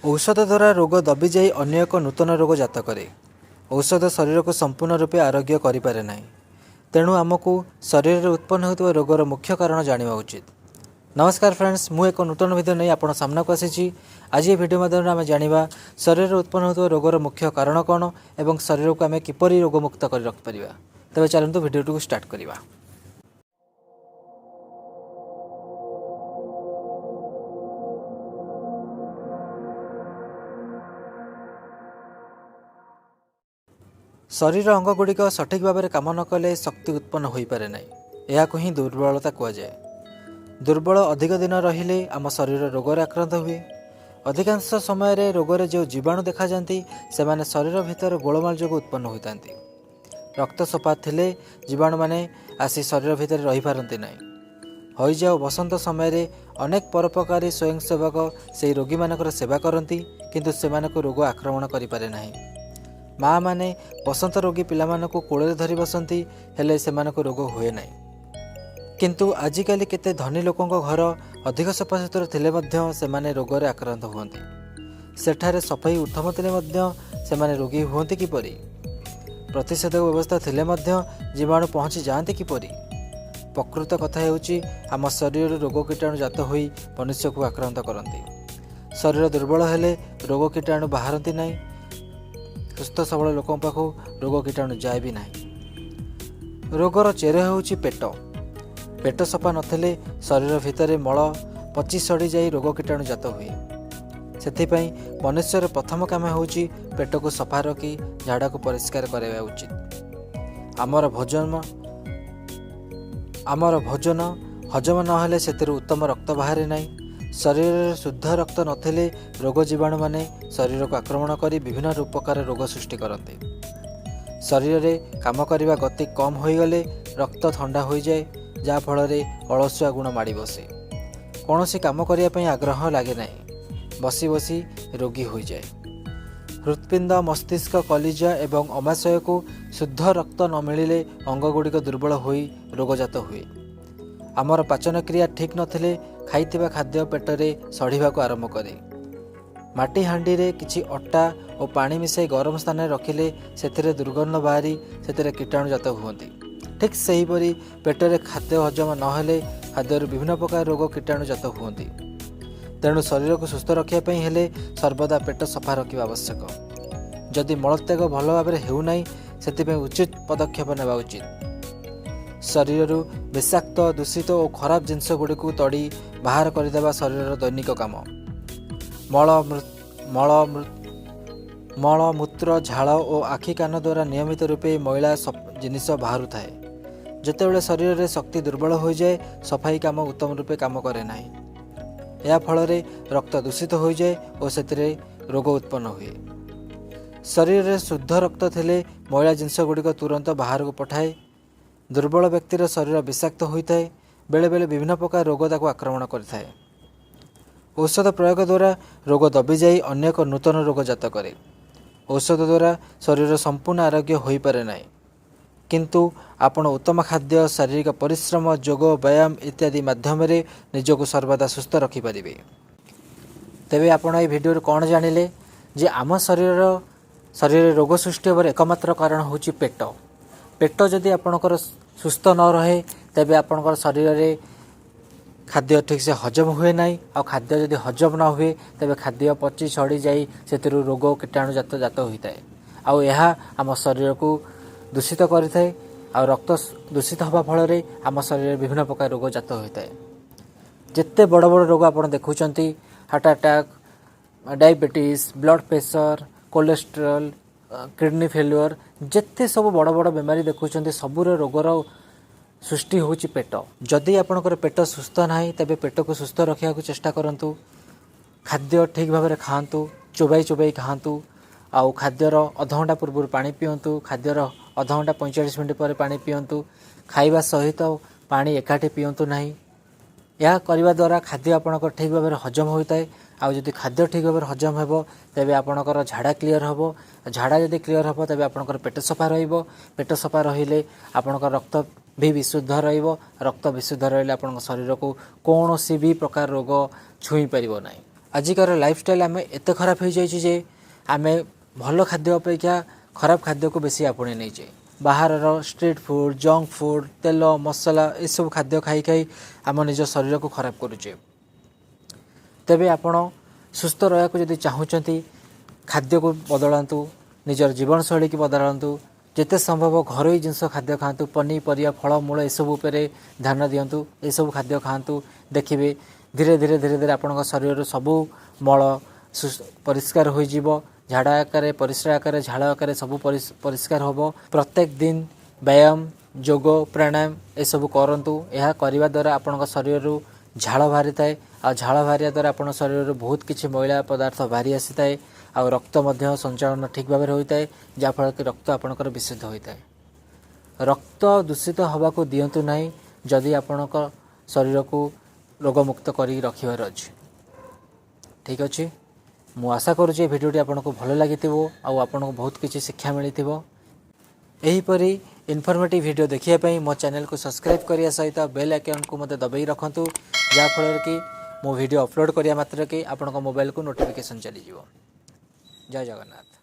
ଔଷଧ ଦ୍ୱାରା ରୋଗ ଦବିଯାଇ ଅନ୍ୟ ଏକ ନୂତନ ରୋଗ ଜାତ କରେ। ଔଷଧ ଶରୀରକୁ ସମ୍ପୂର୍ଣ୍ଣ ରୂପେ ଆରୋଗ୍ୟ କରିପାରେ ନାହିଁ। ତେଣୁ ଆମକୁ ଶରୀରରେ ଉତ୍ପନ୍ନ ହେଉଥିବା ରୋଗର ମୁଖ୍ୟ କାରଣ ଜାଣିବା ଉଚିତ। ନମସ୍କାର ଫ୍ରେଣ୍ଡସ୍, ମୁଁ ଏକ ନୂତନ ଭିଡ଼ିଓ ନେଇ ଆପଣ ସାମ୍ନାକୁ ଆସିଛି। ଆଜି ଏ ଭିଡ଼ିଓ ମାଧ୍ୟମରେ ଆମେ ଜାଣିବା ଶରୀରରେ ଉତ୍ପନ୍ନ ହେଉଥିବା ରୋଗର ମୁଖ୍ୟ କାରଣ କ'ଣ ଏବଂ ଶରୀରକୁ ଆମେ କିପରି ରୋଗମୁକ୍ତ କରି ରଖିପାରିବା। ତେବେ ଚାଲନ୍ତୁ ଭିଡ଼ିଓଟିକୁ ଷ୍ଟାର୍ଟ କରିବା। ଶରୀର ଅଙ୍ଗଗୁଡ଼ିକ ସଠିକ୍ ଭାବରେ କାମ ନ କଲେ ଶକ୍ତି ଉତ୍ପନ୍ନ ହୋଇପାରେ ନାହିଁ। ଏହାକୁ ହିଁ ଦୁର୍ବଳତା କୁହାଯାଏ। ଦୁର୍ବଳ ଅଧିକ ଦିନ ରହିଲେ ଆମ ଶରୀର ରୋଗରେ ଆକ୍ରାନ୍ତ ହୁଏ। ଅଧିକାଂଶ ସମୟରେ ରୋଗରେ ଯେଉଁ ଜୀବାଣୁ ଦେଖାଯାଆନ୍ତି, ସେମାନେ ଶରୀର ଭିତରେ ଗୋଳମାଳ ଯୋଗୁଁ ଉତ୍ପନ୍ନ ହୋଇଥାନ୍ତି। ରକ୍ତ ସଫା ଥିଲେ ଜୀବାଣୁମାନେ ଆସି ଶରୀର ଭିତରେ ରହିପାରନ୍ତି ନାହିଁ। ହଇଜା ଓ ବସନ୍ତ ସମୟରେ ଅନେକ ପରୋପକାରୀ ସ୍ୱୟଂସେବକ ସେହି ରୋଗୀମାନଙ୍କର ସେବା କରନ୍ତି, କିନ୍ତୁ ସେମାନଙ୍କୁ ରୋଗ ଆକ୍ରମଣ କରିପାରେ ନାହିଁ। ମାଆମାନେ ବସନ୍ତ ରୋଗୀ ପିଲାମାନଙ୍କୁ କୋଳରେ ଧରି ବସନ୍ତି, ହେଲେ ସେମାନଙ୍କୁ ରୋଗ ହୁଏ ନାହିଁ। କିନ୍ତୁ ଆଜିକାଲି କେତେ ଧନୀ ଲୋକଙ୍କ ଘର ଅଧିକ ସଫାସୁତୁରା ଥିଲେ ମଧ୍ୟ ସେମାନେ ରୋଗରେ ଆକ୍ରାନ୍ତ ହୁଅନ୍ତି। ସେଠାରେ ସଫେଇ ଉତ୍ତମ ଥିଲେ ମଧ୍ୟ ସେମାନେ ରୋଗୀ ହୁଅନ୍ତି କିପରି? ପ୍ରତିଷେଧକ ବ୍ୟବସ୍ଥା ଥିଲେ ମଧ୍ୟ ଜୀବାଣୁ ପହଞ୍ଚି ଯାଆନ୍ତି କିପରି? ପ୍ରକୃତ କଥା ହେଉଛି, ଆମ ଶରୀରରୁ ରୋଗ କୀଟାଣୁ ଜାତ ହୋଇ ମନୁଷ୍ୟକୁ ଆକ୍ରାନ୍ତ କରନ୍ତି। ଶରୀର ଦୁର୍ବଳ ହେଲେ ରୋଗ କୀଟାଣୁ ବାହାରନ୍ତି ନାହିଁ। ସୁସ୍ଥ ସବଳ ଲୋକଙ୍କ ପାଖକୁ ରୋଗ କୀଟାଣୁ ଯାଏ ବି ନାହିଁ। ରୋଗର ଚେର ହେଉଛି ପେଟ। ପେଟ ସଫା ନଥିଲେ ଶରୀର ଭିତରେ ମଳ ପଚି ସଢ଼ି ଯାଇ ରୋଗ କୀଟାଣୁ ଜାତ ହୁଏ। ସେଥିପାଇଁ ମନୁଷ୍ୟର ପ୍ରଥମ କାମ ହେଉଛି ପେଟକୁ ସଫା ରଖି ଝାଡ଼ାକୁ ପରିଷ୍କାର କରାଇବା ଉଚିତ। ଆମର ଭୋଜନ ହଜମ ନହେଲେ ସେଥିରୁ ଉତ୍ତମ ରକ୍ତ ବାହାରେ ନାହିଁ। ଶରୀରରେ ଶୁଦ୍ଧ ରକ୍ତ ନଥିଲେ ରୋଗ ଜୀବାଣୁମାନେ ଶରୀରକୁ ଆକ୍ରମଣ କରି ବିଭିନ୍ନ ପ୍ରକାର ରୋଗ ସୃଷ୍ଟି କରନ୍ତି। ଶରୀରରେ କାମ କରିବା ଗତି କମ୍ ହୋଇଗଲେ ରକ୍ତ ଥଣ୍ଡା ହୋଇଯାଏ, ଯାହାଫଳରେ ଅଳସୁଆ ଗୁଣ ମାଡ଼ି ବସେ। କୌଣସି କାମ କରିବା ପାଇଁ ଆଗ୍ରହ ଲାଗେ ନାହିଁ। ବସି ବସି ରୋଗୀ ହୋଇଯାଏ। ହୃତ୍ପିଣ୍ଡ, ମସ୍ତିଷ୍କ, କଲିଜା ଏବଂ ଅମାଶୟକୁ ଶୁଦ୍ଧ ରକ୍ତ ନ ମିଳିଲେ ଅଙ୍ଗଗୁଡ଼ିକ ଦୁର୍ବଳ ହୋଇ ରୋଗଜାତ ହୁଏ। ଆମର ପାଚନ କ୍ରିୟା ଠିକ୍ ନଥିଲେ ଖାଇଥିବା ଖାଦ୍ୟ ପେଟରେ ସଢ଼ିବାକୁ ଆରମ୍ଭ କରେ। ମାଟି ହାଣ୍ଡିରେ କିଛି ଅଟା ଓ ପାଣି ମିଶାଇ ଗରମ ସ୍ଥାନରେ ରଖିଲେ ସେଥିରେ ଦୁର୍ଗନ୍ଧ ବାହାରି ସେଥିରେ କୀଟାଣୁ ଜାତ ହୁଅନ୍ତି। ଠିକ୍ ସେହିପରି ପେଟରେ ଖାଦ୍ୟ ହଜମ ନହେଲେ ଖାଦ୍ୟରୁ ବିଭିନ୍ନ ପ୍ରକାର ରୋଗ କୀଟାଣୁ ଜାତ ହୁଅନ୍ତି। ତେଣୁ ଶରୀରକୁ ସୁସ୍ଥ ରଖିବା ପାଇଁ ହେଲେ ସର୍ବଦା ପେଟ ସଫା ରଖିବା ଆବଶ୍ୟକ। ଯଦି ମଳତ୍ୟାଗ ଭଲ ଭାବରେ ହେଉନାହିଁ, ସେଥିପାଇଁ ଉଚିତ ପଦକ୍ଷେପ ନେବା ଉଚିତ। ଶରୀରରୁ ବିଷାକ୍ତ, ଦୂଷିତ ଓ ଖରାପ ଜିନିଷ ଗୁଡ଼ିକୁ ତଡ଼ି ବାହାର କରିଦେବା ଶରୀରର ଦୈନିକ କାମ। ମଳ ମଳ ମଳ, ମୂତ୍ର, ଝାଳ ଓ ଆଖି କାନ ଦ୍ୱାରା ନିୟମିତ ରୂପେ ମଇଳା ଜିନିଷ ବାହାରୁଥାଏ। ଯେତେବେଳେ ଶରୀରରେ ଶକ୍ତି ଦୁର୍ବଳ ହୋଇଯାଏ, ସଫାଇ କାମ ଉତ୍ତମ ରୂପେ କାମ କରେ ନାହିଁ। ଏହା ଫଳରେ ରକ୍ତ ଦୂଷିତ ହୋଇଯାଏ ଓ ସେଥିରେ ରୋଗ ଉତ୍ପନ୍ନ ହୁଏ। ଶରୀରରେ ଶୁଦ୍ଧ ରକ୍ତ ଥିଲେ ମଇଳା ଜିନିଷ ଗୁଡ଼ିକ ତୁରନ୍ତ ବାହାରକୁ ପଠାଏ। ଦୁର୍ବଳ ବ୍ୟକ୍ତିର ଶରୀର ବିଷାକ୍ତ ହୋଇଥାଏ। ବେଳେବେଳେ ବିଭିନ୍ନ ପ୍ରକାର ରୋଗ ତାକୁ ଆକ୍ରମଣ କରିଥାଏ। ଔଷଧ ପ୍ରୟୋଗ ଦ୍ୱାରା ରୋଗ ଦବିଯାଇ ଅନ୍ୟ ଏକ ନୂତନ ରୋଗ ଜାତ କରେ। ଔଷଧ ଦ୍ୱାରା ଶରୀର ସମ୍ପୂର୍ଣ୍ଣ ଆରୋଗ୍ୟ ହୋଇପାରେ ନାହିଁ, କିନ୍ତୁ ଆପଣ ଉତ୍ତମ ଖାଦ୍ୟ, ଶାରୀରିକ ପରିଶ୍ରମ, ଯୋଗ, ବ୍ୟାୟାମ ଇତ୍ୟାଦି ମାଧ୍ୟମରେ ନିଜକୁ ସର୍ବଦା ସୁସ୍ଥ ରଖିପାରିବେ। ତେବେ ଆପଣ ଏହି ଭିଡ଼ିଓରୁ କ'ଣ ଜାଣିଲେ ଯେ ଆମ ଶରୀରରେ ରୋଗ ସୃଷ୍ଟି ହେବାର ଏକମାତ୍ର କାରଣ ହେଉଛି ପେଟ। ପେଟ ଯଦି ଆପଣଙ୍କର ସୁସ୍ଥ ନ ରହେ, ତେବେ ଆପଣଙ୍କର ଶରୀରରେ ଖାଦ୍ୟ ଠିକ୍ସେ ହଜମ ହୁଏ ନାହିଁ। ଆଉ ଖାଦ୍ୟ ଯଦି ହଜମ ନ ହୁଏ, ତେବେ ଖାଦ୍ୟ ପଚି ସଢ଼ି ଯାଇ ସେଥିରୁ ରୋଗ କୀଟାଣୁ ଜାତ ଜାତ ହୋଇଥାଏ। ଆଉ ଏହା ଆମ ଶରୀରକୁ ଦୂଷିତ କରିଥାଏ। ଆଉ ରକ୍ତ ଦୂଷିତ ହେବା ଫଳରେ ଆମ ଶରୀରରେ ବିଭିନ୍ନ ପ୍ରକାର ରୋଗ ଜାତ ହୋଇଥାଏ। ଯେତେ ବଡ଼ ବଡ଼ ରୋଗ ଆପଣ ଦେଖୁଛନ୍ତି, heart attack, diabetes, blood pressure, cholesterol, kidney failure, ଯେତେ ସବୁ ବଡ଼ ବଡ଼ ବେମାରୀ ଦେଖୁଛନ୍ତି, ସବୁର ରୋଗର ସୃଷ୍ଟି ହେଉଛି ପେଟ। ଯଦି ଆପଣଙ୍କର ପେଟ ସୁସ୍ଥ ନାହିଁ, ତେବେ ପେଟକୁ ସୁସ୍ଥ ରଖିବାକୁ ଚେଷ୍ଟା କରନ୍ତୁ। ଖାଦ୍ୟ ଠିକ୍ ଭାବରେ ଖାଆନ୍ତୁ, ଚୋବାଇ ଚୋବାଇ ଖାଆନ୍ତୁ। ଆଉ ଖାଦ୍ୟର ଅଧଘଣ୍ଟା ପୂର୍ବରୁ ପାଣି ପିଅନ୍ତୁ। ଖାଦ୍ୟର ଅଧଘଣ୍ଟା 45 ମିନିଟ୍ ପରେ ପାଣି ପିଅନ୍ତୁ। ଖାଇବା ସହିତ ପାଣି ଏକାଠି ପିଅନ୍ତୁ ନାହିଁ। ଏହା କରିବା ଦ୍ୱାରା ଖାଦ୍ୟ ଆପଣଙ୍କର ଠିକ୍ ଭାବରେ ହଜମ ହୋଇଥାଏ। ଆଉ ଯଦି ଖାଦ୍ୟ ଠିକ୍ ଭାବରେ ହଜମ ହେବ, ତେବେ ଆପଣଙ୍କର ଝାଡ଼ା କ୍ଲିଅର୍ ହେବ। ଝାଡ଼ା ଯଦି କ୍ଲିଅର୍ ହେବ, ତେବେ ଆପଣଙ୍କର ପେଟ ସଫା ରହିବ। ପେଟ ସଫା ରହିଲେ ଆପଣଙ୍କର ରକ୍ତ ବି ବିଶୁଦ୍ଧ ରହିବ। ରକ୍ତ ବିଶୁଦ୍ଧ ରହିଲେ ଆପଣଙ୍କ ଶରୀରକୁ କୌଣସି ବି ପ୍ରକାର ରୋଗ ଛୁଇଁ ପାରିବ ନାହିଁ। ଆଜିକାର ଲାଇଫଷ୍ଟାଇଲ୍ ଆମେ ଏତେ ଖରାପ ହୋଇଯାଇଛି ଯେ ଆମେ ଭଲ ଖାଦ୍ୟ ଅପେକ୍ଷା ଖରାପ ଖାଦ୍ୟକୁ ବେଶୀ ଆପଣେଇ ନେଇଛେ। ବାହାରର ଷ୍ଟ୍ରିଟ୍ ଫୁଡ଼୍, ଜଙ୍କ ଫୁଡ଼୍, ତେଲ ମସଲା ଏସବୁ ଖାଦ୍ୟ ଖାଇ ଖାଇ ଆମ ନିଜ ଶରୀରକୁ ଖରାପ କରୁଛେ। ତେବେ ଆପଣ ସୁସ୍ଥ ରହିବାକୁ ଯଦି ଚାହୁଁଛନ୍ତି, ଖାଦ୍ୟକୁ ବଦଳାନ୍ତୁ, ନିଜର ଜୀବନଶୈଳୀକି ବଦଳାନ୍ତୁ। ଯେତେ ସମ୍ଭବ ଘରୋଇ ଜିନିଷ ଖାଦ୍ୟ ଖାଆନ୍ତୁ। ପନିପରିବା, ଫଳମୂଳ ଏସବୁ ଉପରେ ଧ୍ୟାନ ଦିଅନ୍ତୁ। ଏସବୁ ଖାଦ୍ୟ ଖାଆନ୍ତୁ, ଦେଖିବେ ଧୀରେ ଧୀରେ ଧୀରେ ଧୀରେ ଆପଣଙ୍କ ଶରୀରରୁ ସବୁ ମଳ ପରିଷ୍କାର ହୋଇଯିବ। ଝାଡ଼ା ଆକାରରେ, ପରିସ୍ରା ଆକାରରେ, ଝାଳ ଆକାରରେ ସବୁ ପରିଷ୍କାର ହେବ। ପ୍ରତ୍ୟେକ ଦିନ ବ୍ୟାୟାମ, ଯୋଗ, ପ୍ରାଣାୟାମ ଏସବୁ କରନ୍ତୁ। ଏହା କରିବା ଦ୍ୱାରା ଆପଣଙ୍କ ଶରୀରରୁ ଝାଳ ବାହାରିଥାଏ, ଆଉ ଝାଳ ବାହାରିବା ଦ୍ୱାରା ଆପଣଙ୍କ ଶରୀରରୁ ବହୁତ କିଛି ମଇଳା ପଦାର୍ଥ ବାହାରି ଆସିଥାଏ, ଆଉ ରକ୍ତ ମଧ୍ୟ ସଞ୍ଚାଳନ ଠିକ୍ ଭାବରେ ହୋଇଥାଏ, ଯାହାଫଳରେ କି ରକ୍ତ ଆପଣଙ୍କର ବିଶୁଦ୍ଧ ହୋଇଥାଏ। ରକ୍ତ ଦୂଷିତ ହେବାକୁ ଦିଅନ୍ତୁ ନାହିଁ ଯଦି ଆପଣଙ୍କ ଶରୀରକୁ ରୋଗମୁକ୍ତ କରି ରଖିବାର ଅଛି। ଠିକ୍ ଅଛି, ମୁଁ ଆଶା କରୁଛି ଏ ଭିଡ଼ିଓଟି ଆପଣଙ୍କୁ ଭଲ ଲାଗିଥିବ ଆଉ ଆପଣଙ୍କୁ ବହୁତ କିଛି ଶିକ୍ଷା ମିଳିଥିବ। ଏହିପରି ଇନଫର୍ମେଟିଭ୍ ଭିଡ଼ିଓ ଦେଖିବା ପାଇଁ ମୋ ଚ୍ୟାନେଲକୁ ସବସ୍କ୍ରାଇବ୍ କରିବା ସହିତ ବେଲ୍ ଆଇକନ୍କୁ ମଧ୍ୟ ଦବାଇ ରଖନ୍ତୁ, ଯାହାଫଳରେ କି ମୁଁ ଭିଡ଼ିଓ ଅପଲୋଡ଼ କରିବା ମାତ୍ରକେ ଆପଣଙ୍କ ମୋବାଇଲକୁ ନୋଟିଫିକେସନ୍ ଚାଲିଯିବ। ଜୟ ଜଗନ୍ନାଥ।